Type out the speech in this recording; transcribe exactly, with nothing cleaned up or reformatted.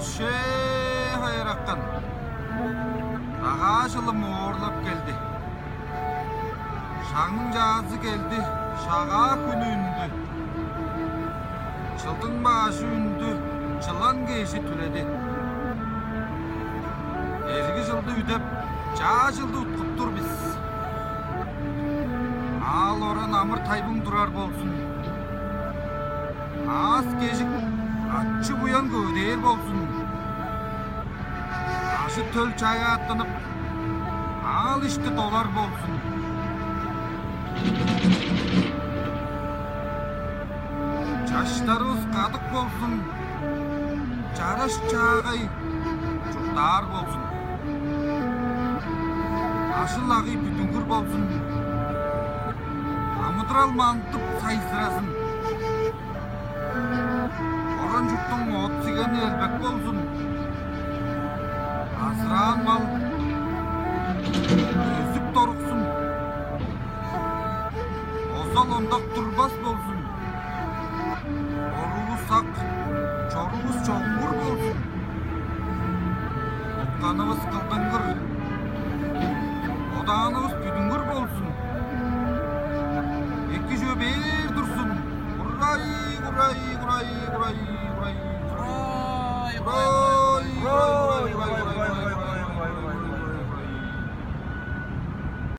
Шээ, хайыракан, Дагаа чылым оорлап келди. Шагның чаазы келди, Шагаа хүнү үндү. Чылдың баажы үндү, чылан кежи түледи. Эрги чылды үдеп, чаа чылды уткуп тур бис. Аал-оран амыр-тайбың турар болзун. Аас-кежик, ачы-буян көвүдээр болзун. Ажы-төл чаяаттынып, аал-ишти долар болзун. Чаштарывыс кадык болзун, чараш-чаагай чурттаар болзун. Ажыл-агый бүдүнгүр болзун, амыдырал мандып сайзыразын. Оран-чурттуң оът-сигени элбек болзун, азыраан мал өзүп-доруксун, озал-ондак турбас болзун, орувус сак, чорувус чогуңгур болзун, утканывыс кылдынгыр, одаанывыс бүдүнгүр болзун. Эки чүве бээр турзун. Курай, курай, курай, курай, курай. Курай, курай,